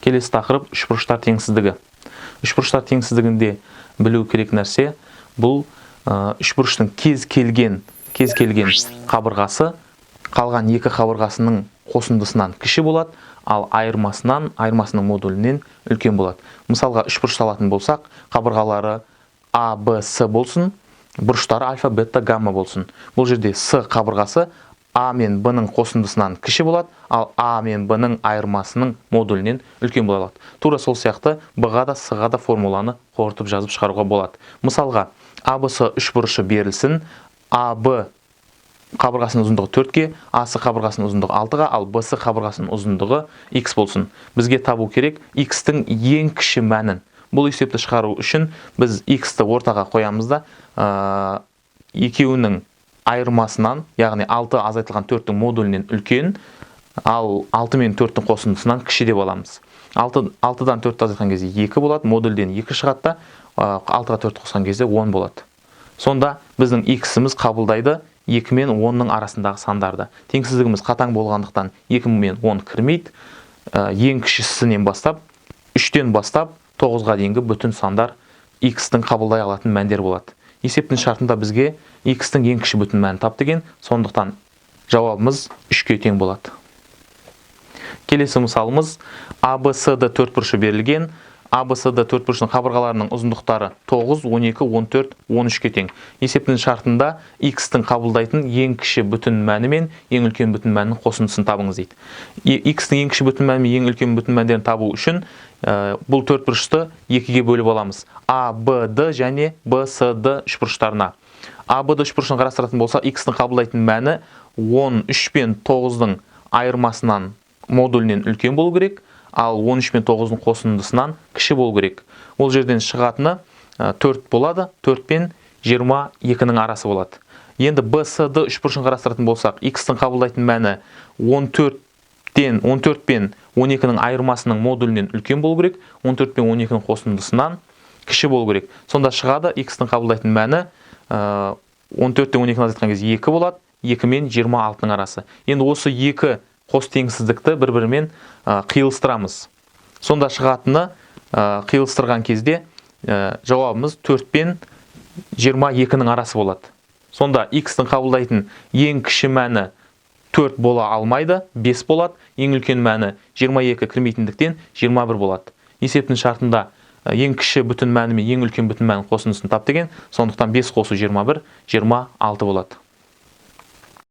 Келесі тақырып үшбұрыштар теңсіздігі. Үшбұрыштар теңсіздігінде білу керек нәрсе бұл үшбұрыштың кез келген қабырғасы қалған екі қабырғасының қосындысынан кіші болады, ал айырмасының модулінен үлкен болады. Мысалға үшбұрыш алатын болсақ, қабырғалары А, Б, С болсын, бұрыштары альфа, бета, гамма болсын. Бұл жерде С қабырғасы А мен Б-ның қосындысынан кіші болады, ал А мен Б-ның айырмасының модулінен үлкен бола алады. Тура сол сияқты Б-ға да С-ға да формуланы қорытып жазып шығаруға болады. Мысалға, А, Б, С үшбұрышы берілсін, А, Б қабырғасының ұзындығы 4-ке, А, С қабырғасының ұзындығы 6-ға, ал Б, С қабырғасының ұзындығы X болсын. Бізге табу керек X-тің ең кіші мәнін. Бұл есепті шығару үшін біз X-ті ортаға қоямыз да, екеуінің айырмасынан, яғни 6 азайтылған 4-тің модулінен үлкен, ал 6 мен 4-тің қосындысынан кіші деп аламыз. 6-дан 4-ті азайтқан кезде 2 болады, модульден 2 шығады да, 6-ға 4 қосқан кезде 10 болады. Сонда біздің X-іміз қабылдайды 2 мен 10-ның арасындағы сандарды. Теңсіздігіміз қатаң болғандықтан 2 мен 10 кірмейді. Ең кішісінен бастап, 3-тен бастап 9-ға дейінгі бүтін сандар X-тің қабылдай алатын мәндер болады. Есептің шартында бізге X-тің ең кіші бүтін мәнін тап деген, сондықтан жауабымыз 3-ке тең болады. Келесі мысалымыз А, Б, С, Д төртбұрышы берілген. А, Б, С, Д төртбұрышының қабырғаларының ұзындықтары 9, 12, 14, 13-ке тең. Есептің шартында X-тің қабылдайтын ең кіші бүтін мәні мен ең үлкен бүтін мәнінің қосындысын табыңыз дейді. X-тің ең кіші бүтін мәні мен ең үлкен бүтін мәндерін табу үшін бұл төртбұрышты екіге бөліп аламыз. А, Б, Д және Б, С, Д үшбұрыштарына. А, Б, Д үшбұрышын қарастыратын болсақ, X-тің қабылдайтын мәні 13 пен 9-дың айырмасынан модулінен үлкен болу керек, ал 13 пен 9-дың қосындысынан кіші болу керек. Ол жерден шығатыны 4 болады, 4 пен 22-нің арасы болады. Енді Б, С, Д үшбұрышын қарастыратын болсақ, X-тің қабылдайтын мәні 14 пен 12-нің айырмасының модулінен үлкен болу керек, 14 пен 12-нің қосындысынан кіші болу керек. Сонда шығады X-тің қабылдайтын мәні 14-тен 12-ні азайтқан кезде 2 болады, 2 мен 26-ның арасы. Енді осы екі қос теңсіздікті бір-бірімен қиылыстырамыз. Сонда шығатыны қиылыстырған кезде жауабымыз 4 пен 22-нің арасы болады. Сонда X-тің қабылдайтын ең кіші мәні 4 бола алмайды, 5 болады. Ең үлкен мәні 22 кірмейтіндіктен 21 болады. Есептің шартында ең кіші бүтін мәні мен ең үлкен бүтін мәнінің қосындысын тап деген, сондықтан 5 қосу 21, 26 болады.